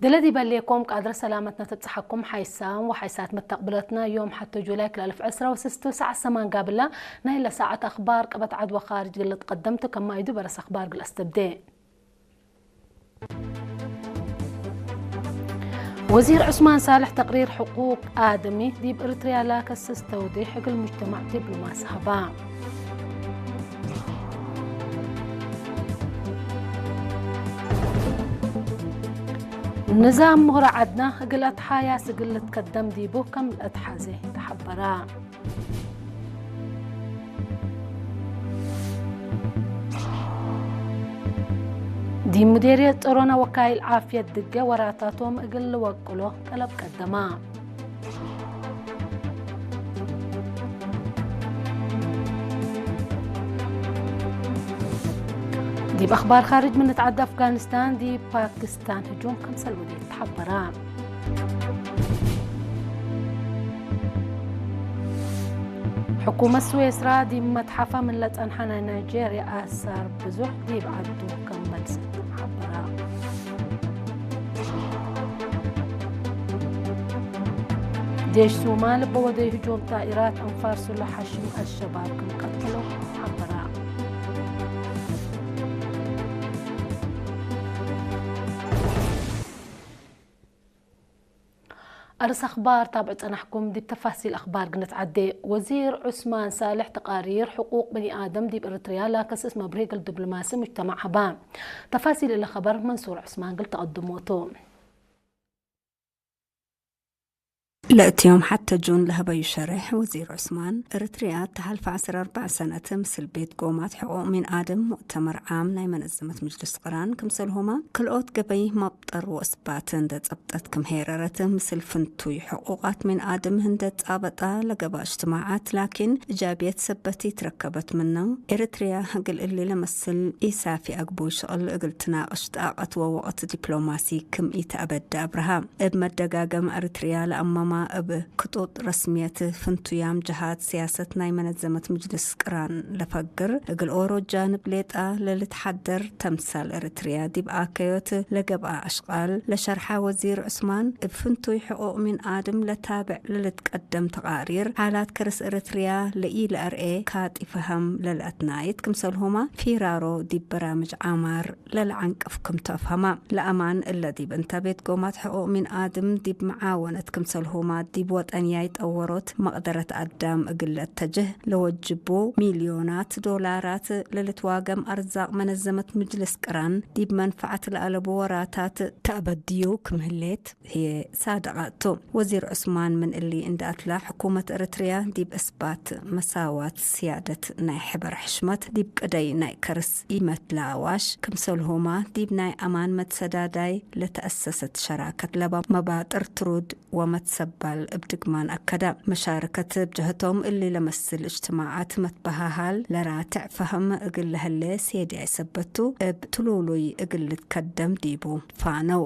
الذي بليكم قادر سلامتنا تبصحكم حيسان وحيسات متقبلتنا يوم حتى جولاي كلالف عسرة وستة ساعة سمان قابلة نايلة ساعة أخبار قبت عدوى خارج قلت قدمت كما يدو برس أخبار قل أستبدي. وزير عثمان صالح تقرير حقوق آدمي ديب إريتريا لا كسس تودي حق المجتمع دبلوماسي هبا. نظام مهرة عدنا قلت حياس قلت كدم ديبو كم الأتحازي تحبرا. دي مديرية طرونا وكايل عافية دقة وراتاتهم قل وقلو طلب قدما. دي بأخبار خارج من تعدى أفغانستان دي باكستان هجوم كم سلودي تحبرا. حكومة سويسرا دي متحفة من لتنحى نيجيريا آثار بزح دي بعدو كم بلسة حبرا. جيش ሶማል በወደይ ህጆም ጣኢራት ኣንፋር ሱሉሕ ሓሽም ኣልሸባብ ክም ቀትሎ ሓበራ። ኣርስ ኣኽባር ታብዕ ጸናሕኩም ዲብ ተፋሲል ኣኽባር ግነት ዓዴ። ወዚር ዑስማን ሳልሕ ተቓሪር ሕቁቅ በኒ ኣደም ዲብ ኤርትርያ ላከስስ መብርሂ ግል ዲፕሎማሲ ሙጅተማዕ ሃባ። ተፋሲል እለ ኸበር መንሱር ዑስማን ግል ተቐድሞቱ። ለእትዮም ሐተ ጁን ለሀበዩ ሸርሕ ወዚር ዑስማን፣ እርትርያ ተሐልፈ ዐስር ኣርባዕ ሰነት ምስል ቤት ጎማት ሕቁቅ ሚን ኣድም ሙእተመር ዓም ናይ መነዘመት ምጅልስ ቅራን ክምሰልሁማ፣ ክልኦት ገበይ ማብጠር ወእስባት እንደ ጸብጠት ክም ሄረረት ምስል ፍንቱይ ሕቁቃት ሚን ኣድም እንደ ጻበጣ ለገባ እጅትማዓት ላኪን እጃብየት ሰበት ይትረከበት ምነው። ኤርትርያ ህግል እሊ ለመስል ኢሳፊ ኣግቡይ ሽቅል እግል ትናቅሽ ጣቀት ወወቅት ዲፕሎማሲ ክም ኢተአበደ ኣብርሃ። እብ መደጋገም እርትርያ ለአማማ እብ ክጡጥ ረስምየት ፍንቱያም ጀሃት ስያሰት ናይ መነዘመት ምጅልስ ቅራን ለፈግር፣ እግል ኦሮ ጃንብ ሌጣ ለልትሓደር ተምሳል እርትርያ ዲብ ኣከዮት ለገብኣ አሽቃል ለሸርሓ ወዚር ዑስማን፣ እብ ፍንቱይ ሕቁቅ ሚን ኣድም ለታብዕ ለልትቀደም ተቃሪር፣ ሓላት ከርስ እርትርያ ለኢለአርኤ ካጢ ፈሀም ለልአትናይት ክምሰልሁማ፣ ፊራሮ ዲብ በራምጅ ዓማር ለለዓንቅፍ ክም ተፍሀማ። ለአማን እለ ዲብ እንተ ቤት ጎማት ሕቁቅ ሚን ኣድም ዲብ መዓወነት ክምሰልሁማ ዲብ ወጠንያይ ጠወሮት መቅደረት አዳም እግል ለተጅህ ለወጅቡ ሚልዮናት ዶላራት ለልትዋገም አርዛቅ መነዘመት ምጅልስ ቅራን ዲብ መንፈዓት ለአለቡ ወራታት ተአበድዩ ክም ህሌት ህዬ ሳደቀ እቱ። ወዚር ዑስማን ምን እሊ እንደ አትላ፣ ሕኩመት እርትርያ ዲብ እስባት መሳዋት፣ ስያደት ናይ ሕበር ሕሽመት፣ ዲብ ቅደይ ናይ ከርስ ኢመትላዋሽ፣ ክምሰልሁማ ዲብ ናይ አማን መትሰዳዳይ ለተአሰሰት ሸራከት ለባ መባጥር ትሩድ ወመትሰባል እብ ድግማን አከዳ። መሻርከት እብ ጀህቶም እሊ ለመስል እጅትማዓት መትበሃሃል ለራትዕ ፈህም እግል ለህሌ ሴድያይ ሰበቱ እብ ትሉሉይ እግል ልትከደም ዲቡ ፋነው።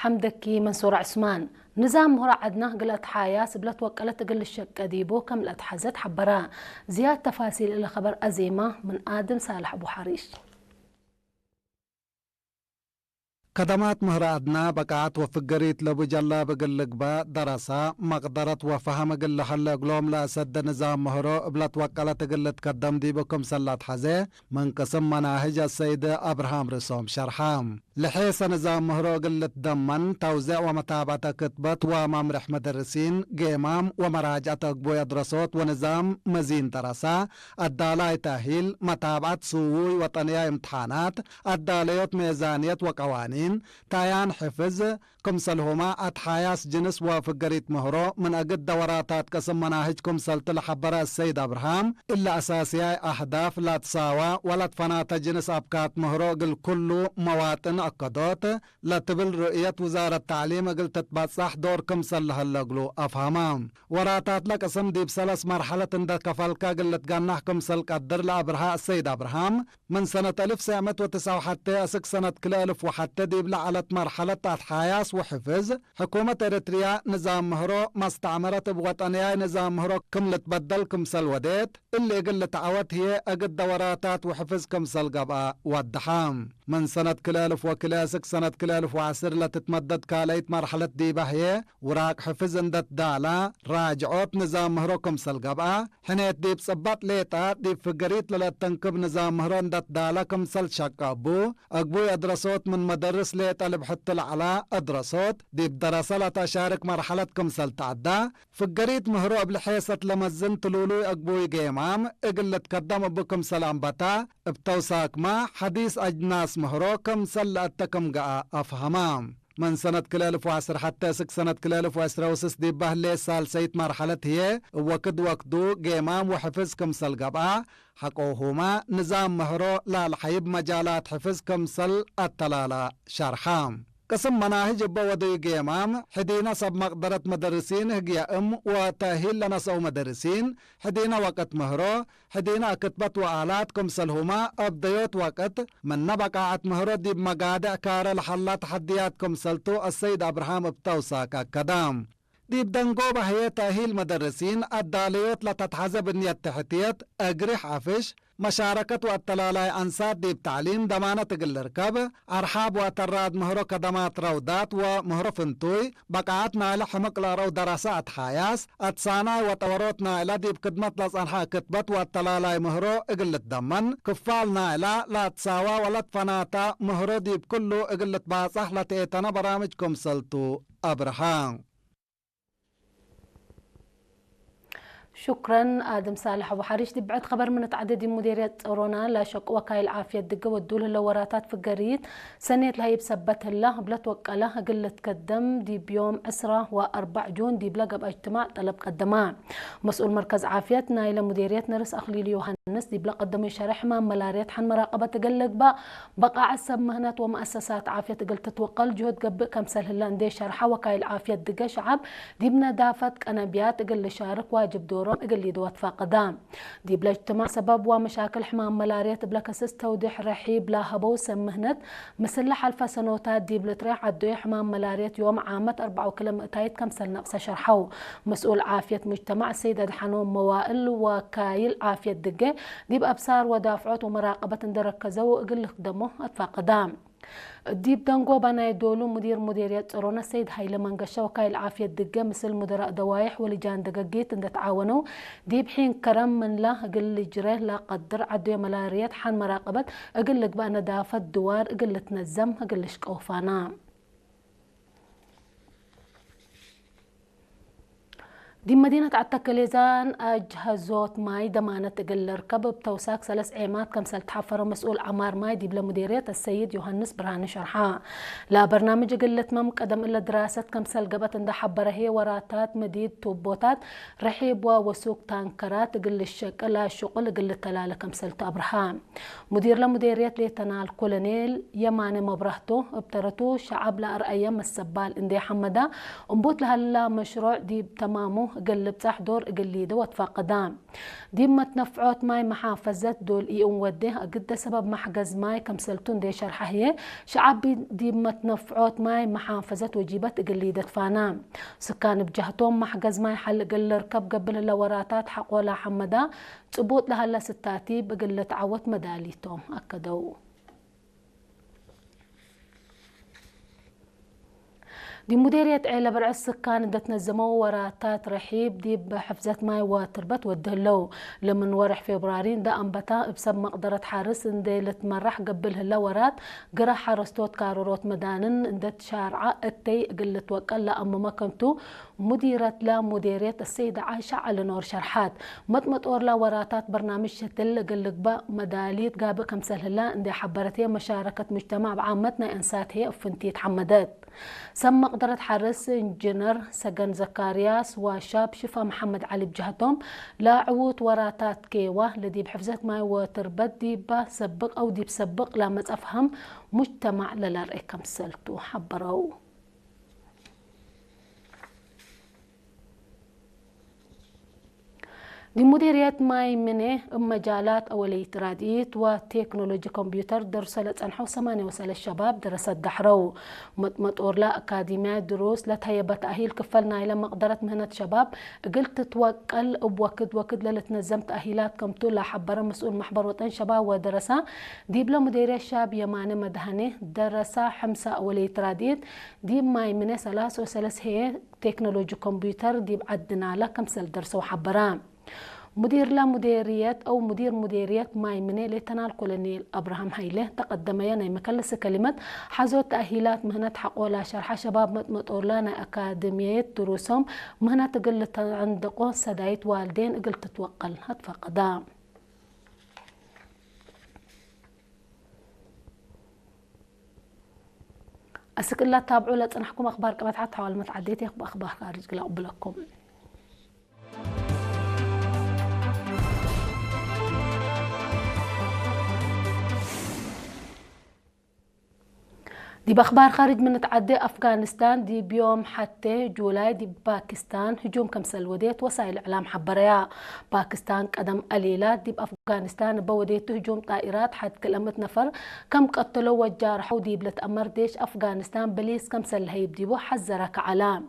ሐምደኪ መንሱር ዑስማን። ንዛም ምህሮ ዐድና ግለት ሓያስ እብለት ወቀለት እግል ልሸቀ ዲቡ ከም ለአትሐዘት ሐበራ። ዝያድ ተፋሲል እለ ኸበር አዜማ ምን አድም ሳልሕ አቡ ሐሪሽ። ከደማት ምህሮ ዐድና በቃዓት ወፍገሪት ለቡ ጀላብ እግል ልግበእ ደረሳ፣ መቅደረት ወፈሀም እግል ለሀለ እግሎም ለአሰደ ንዛም ምህሮ እብለት ወቀለት እግል ልትከደም ዲቡ ክምሰል ለአትሐዜ፣ ምን ቅስም መናህጅ አሰይድ አብርሃም ርእሶም ሸርሐ። ለሔሰ ንዛም ምህሮ እግል ልትደመን፣ ተውዜዕ ወመታብዐተ ክትበት ወመምርሕ መደርሲን፣ ጌማም ወመራጅዐት አግቡይ አድረሶት ወንዛም መዚን ደረሳ፣ አዳላይ ተእሂል፣ መታብዐት ስዉይ ወጠንያይ እምትሓናት፣ አዳለዮት ሜዛንየት ወቀዋኒን፣ ታያን ሕፍዝ፣ ክምሰልሁማ አትሓያስ ጅንስ ወፍገሪት ምህሮ ምን አግድ ደወራታት ቅስም መናህጅ ክምሰልቲ ለሐበረ አሰይድ አብርሃም፣ እለ አሳስያይ አህዳፍ ላትሳዋ ወላትፈናተ ጅንስ አብካት ምህሮ እግል ኩሉ መዋጥን ኣከዶት ለትብል ርእየት ውዛረት ታዕሊም እግል ትትበጻሕ ዶር ክምሰል ለሀለ እግሉ ኣፍሃማ። ወራታት ለቅስም ዲብ ሰለስ መርሐለት እንደ ከፈልከ እግል ልትገናሕ ክምሰል ቀድር ለአብርሃ አሰይድ አብርሃም፣ ምን ሰነት አልፍ ሰዕ ምእት ወትስዓ ወሐቴ እስክ ሰነት ክልኤ አልፍ ወሐቴ ዲብ ለዐለት መርሐለት አትሓያስ ወሕፍዝ፣ ሕኩመት ኤረትርያ ንዛም ምህሮ መስተዕመረት እብ ወጠንያይ ንዛም ምህሮ ክም ልትበደል ክምሰል ወዴት፣ እሊ እግል ልትዓወት ህዬ እግል ደወራታት ወሕፍዝ ክምሰል ገብአ ወደሐ። ምን ሰነት ክልኤ አልፍ ወክልኤ እስክ ሰነት ክልኤ አልፍ ወዐስር ለትትመደድ ካልአይት መርሐለት ዲበ ህዬ፣ ውራቅ ሕፍዝ እንደ ትዳላ፣ ራጅዖት ንዛም ምህሮ ክምሰል ገብአ፣ ሕኔት ዲብ ጽባጥ ሌጠ ዲብ ፍገሪት ለለተንክብ ንዛም ምህሮ እንደ ትዳላ ክምሰል ሸቀ እቡ፣ አግቡይ አድረሶት ምን መደርስ ሌጠ ልብሕቲ ለዐላ አድረሶት ዲብ ደረሰ ለተአሻርክ መርሐለት ክምሰል ተዐዳ፣ ፍገሪት ምህሮ እብ ልሔሰት ለመዝን ትሉሉይ አግቡይ ጌማም እግል ልትከደም እቡ ክምሰል አንበታ፣ እብ ተውሳክማ ሐዲስ አጅናስ ምህሮ ክምሰል ለአተ ክም ገአ አፍሀማ። ምን ሰነት ክልኤ አልፍ ወዐስር ሐቴ እስክ ሰነት ክልኤ አልፍ ወዐስር ወስስ ዲብ በህሌ ሳልሰይት መርሐለት ህዬ፣ እብ ወክድ ወክዱ ጌማም ወሕፍዝ ክምሰል ገብአ፣ ሐቆሁማ ንዛም ምህሮ ላልሐይብ መጃላት ሕፍዝ ክምሰል አተላላ ሸርሐ። ቅስም መናህጅ እበ ወደዩ ጌማም፣ ሕዲነ ሰብ መቅደረት መደርሲን ህግየ እም ወተእሂል ለነሰኡ መደርሲን፣ ሕዲነ ወቅት ምህሮ፣ ሕዲነ ክትበት ወአላት ክምሰልሁመ እብ ደዮት ወቅት፣ ምነ በቃዐት ምህሮ ዲብ መጋድዕ ካረ ለሀላ ተሐድያት ክምሰልቱ አሰይድ አብርሃም እብ ተውሳክ አከደ። ዲብ ደንጎበ ህዬ ተእሂል መደርሲን አዳለዮት ለተትሐዘ ብንየት ተሕትየት፣ እግሪሕ ዐፍሽ፣ መሻረከት ወአተላላይ አንሳት ዲብ ተዕሊም ደማነት እግል ልርከብ፣ አርሓብ ወአተራድ ምህሮ ከደማት ረውዳት ወምህሮ ፍንቱይ፣ በቃዐት ናይለ ሕምቅ ለአረው ደረሰ አትሓያስ፣ አትሳናይ ወጠወሮት ናይለ ዲብ ክድመት ለጸንሐ ክትበት ወአተላላይ ምህሮ እግል ልትደመን፣ ክፋል ናይለ ለአትሳዋ ወለትፈናታ ምህሮ ዲብ ክሉ እግል ልትባጻሕ ለትኤተነ በራምጅ ክምሰልቱ አብርሃ። ሹክረን ኣድም ሳልሕ ኣቡ ሓሪሽ። ድብዐት ኸበር ምን ተዓደድ ሙዴርየት ጸሮና ላሸቁ ወካይል ዓፍየት ድገ ወዱል ህለ ወራታት ፍገሪት ሰኔት ለሀይብ ሰበት ህላ ህብለት ወቀላ እግል ልትከደም ዲብ ዮም ዕስራ ወአርባዕ ጁን ዲብለ ገብአ እጅትማዕ ጠለብ ቀደማ። መስኡል መርከዝ ዓፍየት ናይለ ሙዴርየት ነርስ አክሊሉ ዮሃንስ ዲብለ ቀደመ ሸርሕ ሕማም መላርየት ሐን መራቀበት እግል ልግባእ በቃዐት ሰብ ምህነት ወመአሰሳት ዓፍየት እግል ትትወቀል ጅሁድ ገብእ ከምሰል ህለ እንዴ ሸርሐ ወካይል ዓፍየት ድገ ሸዓብ ዲብ ነዳፈት ቀነብያት እግል ልሻርክ ዋጅብ ዶሮም እግል ሊደወት ፋቅዳ። ዲብለ እጅትማዕ ሰበብ ወመሻክል ሕማም መላርየት እብለ ከስስ ተውዲሕ ረሒብ ላሀበው ሰብ ምህነት ምስለ ሐልፈ ሰኖታት ዲብ ልትሬሕ ዐዶየ ሕማም መላርየት ዮም ዓመት አርበዓ ወክልኤ ምእታይት ከምሰል ነቅሰ ሸርሐው። መስኡል ዓፍየት ሙጅተማዕ ሰይድ አድሓኖም መዋእል ወካይል ዓፍየት ድገ ዲብ አብሳር ወዳፍዖት ወመራቀበት እንደረከዘው እግል ልክደሞ አትፋቅዳ። ዲብ ደንጎባ ናይ ዶሉ ሙዲር ሙዴርየት ጸሮነ ሰይድ ሃይለ መንገሻ ወካይል ዓፍየት ድገ ምስል ሙደራእ ደዋይሕ ወልጃን ደገጊት እንደተዓወነው ዲብ ሒን ከረም ምንላ እግል ልጅረ ላቀድር ዐዶየ መላርየት ሐን መራቀበት እግል ልግባእ ነዳፈት ድዋር እግል ልትነዘም እግል ልሽቀውፋና። ዲብ መዲነት ዐድ ተከሌዛን አጅሀዞት ማይ ደማነት እግል ልርከብ እብ ተውሳክ ሰለስ ዔማት ከምሰል ተሐፈረ መስኡል ዐማር ማይ ዲብለ ሙዴርየት አሰይድ ዮሃንስ ብርሃነ ሸርሐ። ለበርናምጅ እግል ልትመም ቀደም እለ ድራሰት ከምሰል ገብአት እንደ ሐበረ ህዬ ወራታት መዲድ ቱቦታት ረሒብ ወወሱክ ታንከራት እግል ልሸቅል አሽቁል እግል ልተላለ ከምሰልቱ አብርሃ። ሙዲር ለሙዴርየት ሌተናል ኮሎኔል የማነ መብራህቱ እብ ተረቱ ሸዐብ ለአርአየ መሰባል እንዴ ሐመዳ፣ እምቡት ለሀላ መሽሮዕ ዲብ ተማሙ እግል ልብጻሕ ዶር እግል ሊደ ወትፋቅዳ። ዲብ መትነፍዖት ማይ መሓፈዘት ዶል ኢእንወዴ እግደ ሰበብ መሕገዝ ማይ ከምሰልቱ እንዴ ሸርሐ ህዬ፣ ሸዐብ ዲብ መትነፍዖት ማይ መሓፈዘት ወጂበት እግል ሊደ ትፋና። ስካን እብ ጀህቶም መሕገዝ ማይ ሐል እግል ልርከብ ገብእ ለሀለ ወራታት ሐቆ ለሐመዳ፣ ጽቡጥ ለሀለ ስታቲብ እግል ልትዓወት መዳሊቶም አከደው። ዲብ ሙዴርየት ዔለ በርዕስ ስካን እንደ ትነዘመው ወራታት ረሒብ ዲብ ሕፍዘት ማይ ወትርበት ወድ ህለው። ለምን ወርሕ ፌብራሪ እንደ አንበታ እብ ሰብ መቅደረት ሐርስ እንደ ልትመራሕ ገብእ ለህለ ወራት ግረ ሐረስቶት ካሮሮት መዳንን እንደ ትሻርዓ እተይ እግል ልትወቀል ለአመመ ከምቱ مديرة لا مديرية السيدة عائشة علي نور شرحت مطمطور لا وراتات برنامج شتل قلق با مداليت قابل كمسل هلا اندي حبرتي مشاركة مجتمع بعامتنا انسات هي افنتي تحمدت سم مقدرة حرس انجنر سجن زكارياس وشاب شفا محمد علي بجهتهم لا عوت وراتات كيوة لدي بحفظة ما وتربت دي با سبق او دي بسبق لا متفهم مجتمع للار كمسلتو حبرو دي مديرية ماي مني مجالات أولية راديت وتكنولوجي كمبيوتر درس لتنحو ثمانية وسال الشباب درست دحرو مطمطور لا أكاديمية دروس لتهيبة تأهيل كفلنا إلى مقدرة مهنة شباب قلت توكل بوكد وكد للتنظم تأهيلات كمتو لا حبر مسؤول محبر وطن شباب ودرسة ديبلو مديرية شاب يماني مدهني درسة حمسة أولية راديت ديب ماي مني ثلاث وثلاث هي تكنولوجي كمبيوتر ديب عدنا لا كمسل درس وحبرا مدير لا مديرية أو مدير مديرية ماي مني ليتنال كولونيل أبراهام هايله تقدم يا ناي مكلس كلمة حزو تأهيلات مهنة حقولا شرح شباب مطمطور لنا أكاديمية دروسهم مهنة قل عندقو سدايت والدين قل تتوقل هتفقدا أسك الله تابعوا لا تنحكم أخبار كما تحت حوال متعديتي أخبار خارج لا قبلكم دي بأخبار خارج من تعدي أفغانستان دي بيوم حتى جولاي دي باكستان هجوم كمسل وديت وسائل إعلام حبريا باكستان قدم قليلة دي بأفغانستان بوديت هجوم طائرات حد كلمة نفر كم قتلوا وجارحوا دي بلت أمر ديش أفغانستان بليس كمسل هيب ديبو حزرك علام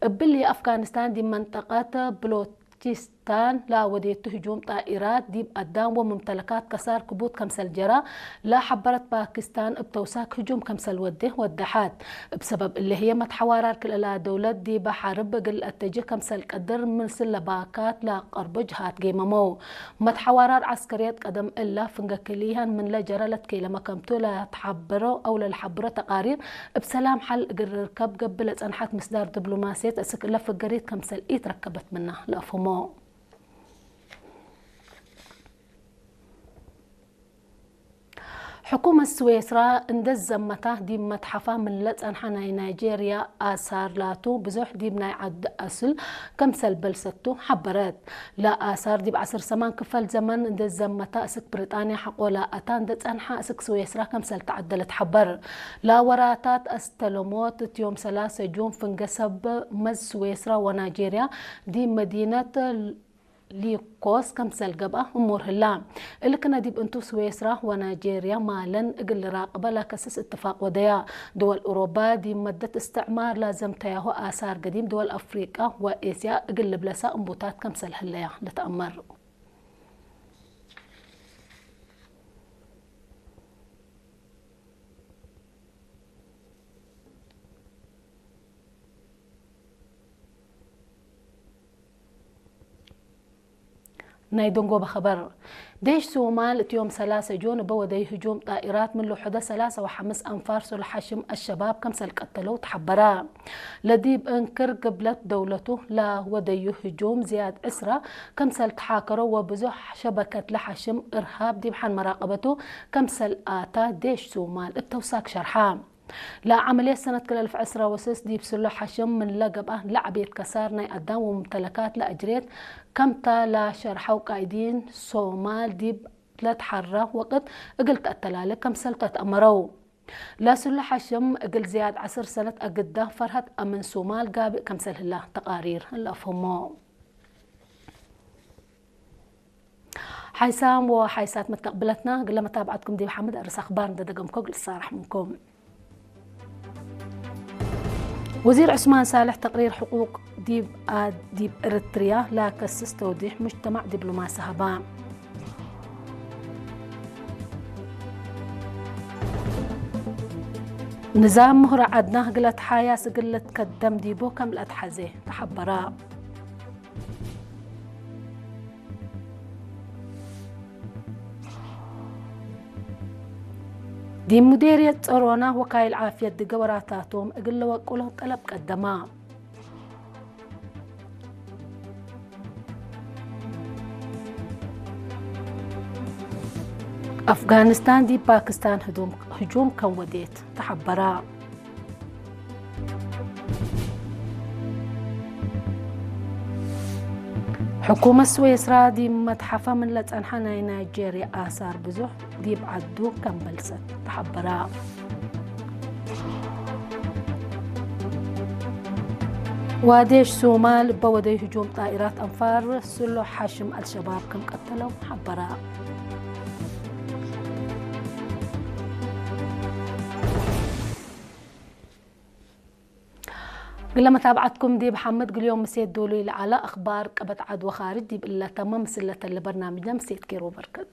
እብሊ ኣፍጋኒስታን ዲብ መንጠቀት ብሎቺስታን ላወዴቱ ህጁም ጣኢራት ዲብ ኣዳን ወመምተለካት ከሳር ክቡድ ከምሰል ጀራ ላሐበረት ፓኪስታን እብ ተውሳክ ህጁም ከምሰል ወዴ ወደሐት። እብ ሰበብ እለ ህዬ መትሐዋራር ክልኤላ ደውለት ዲበ ሐርብ እግል ለአተጅህ ከምሰል ቀድር ምስል ለባካት ለአቀርቦ ጅሃት ገይመመው። መትሐዋራር ዐስከርየት ቀደም እላ ፍንገ ክልኢሀን ምንለ ጀረ ለትኬለመ ከምቱ ለትሐበሮ አው ለልሐብሮ ተቃሪር እብ ሰላም ሐል እግል ርርከብ ገብእ ለጸንሐት ምስዳር ድብሎማስየት እስክ እለ ፍገሪት ከምሰል ኢትረከበት ምና ለአፍህሞ። ሕኩመት ስዌስራ እንደ ዘመታ ዲብ መትሐፋ ምን ለጸንሐ ናይ ናይጄርያ አሳር ላቱ ብዙሕ ዲብ ናይ ዐድ አስል ከምሰል በልሰቱ ሐበረት። ለአሳር ዲብ ዐስር ሰማን ክፈል ዘመን እንደ ዘመታ እስክ ብሪጣንያ ሐቆ ለአታ እንደ ጸንሐ እስክ ስዌስራ ከምሰል ተዐደለት ሐበር። ለወራታት አስተለሞት እት ዮም ሰላሰ ጁን ፍንገ ሰብ መዝ ስዌስራ ወናይጄርያ ዲብ መዲነት ሊኮስ ከምሰል ገብአ እሙር ህላ። እልክነ ዲብ እንቱ ስዌስራ ወናይጄርያ ማለን እግል ልራቅበ ለከስስ እትፋቅ ወደያ። ድወል ኡሮባ ዲብ መደት እስትዕማር ላዘምተያሁ አሳር ገዲም ድወል አፍሪቃ ወኤስያ እግል ልብለሳ እንቡታት ከምሰል ህለያ ልትአመር። ናይ ደንጎበ ኸበር። ዴሽ ሶማል እቲ ዮም ሰላሰ ጆን እበ ወደይ ህጁም ጣኢራት ምን ልሑደ ሰላሰ ወሐምስ አንፋር ሱልሓ ሽም አሸባብ ከምሰል ቀተለው ተሐበረ። ለዲብ እንክር ግብለት ደውለቱ ለወደዩ ህጁም ዝያድ ዕስራ ከምሰል ተሓከሮ ወብዙሕ ሸበከት ለሓሽም እርሃብ ዲብ ሓን መራቀበቱ ከምሰል አታ ዴሽ ሶማል እብ ተውሳክ ሸርሓ። ለዐመልየት ሰነት ክልኤ አልፍ ዕስራ ወስስ ዲብ ስሎ ሐሽም ምን ለገብአ ለዐቤት ከሳር ናይ አዳም ወሙምተለካት ለአጅሬት ከምታ ለሸርሐው ቃኢዲን ሶማል ዲብ ለትሐራ ወቅት እግል ተአተላለ ከምሰል ተትአመረው። ለስሎ ሐሽም እግል ዝያድ ዐስር ሰነት አግዳ ፈርሀት አምን ሶማል ጋብእ ከምሰል ህላ ተቃሪር ለአፍህሞ። ሓይሳም ወሓይሳት መተቅብለትና፣ ግለ መታብዓትኩም ዲብ ሓምድ ኣርእስ ኣኽባር እንደ ደገምኮ ግልጽ ሳራሕ ምንኩም። ወዚር ዑስማን ሳልሕ ተቅሪር ሕቁቅ ዲብ ኣድ ዲብ ኤርትርያ ላከስስ ተውዲሕ ሙጅተማዕ ዲብሎማሲ ሃባ። ንዛም ምህሮ ዓድና ግለት ሓያስ ግለት ከደም ዲቦ ከም ለአትሓዜ ተሓበራ። ዲብ ሙዴርየት ጸሮና ወካይል ዓፍየት ድገ ወራታቶም እግል ለወቅሎ ጠለብ ቀደማ። ኣፍጋኒስታን ዲብ ፓኪስታን ህዱም-፣ ህጁም ከም ወዴት ተሓበራ። ሕኩመት ስዊስራ ዲብ መትሓፋ ምን ለጸንሓ ናይ ናይጄርያ ኣሳር ብዙሕ ዲብ ዓዱ ከም መልሰት ተሓበራ። ዋዴሽ ሶማል እበ ወደይ ህጁም ጣኢራት ኣንፋር ስሎ ሓሽም ኣልሸባብ ከም ቀተሎም ሓበራ። ግለ መታብዓትኩም ዲብ ሓመድ ግልዮም ምሴት ዶሉ ይለዓላ ኣኽባር ቀበት ዓድ ወኻርጅ ዲብ እለተማ ምስለተለ በርናምጅና ምሴት ኬሮ በርከት።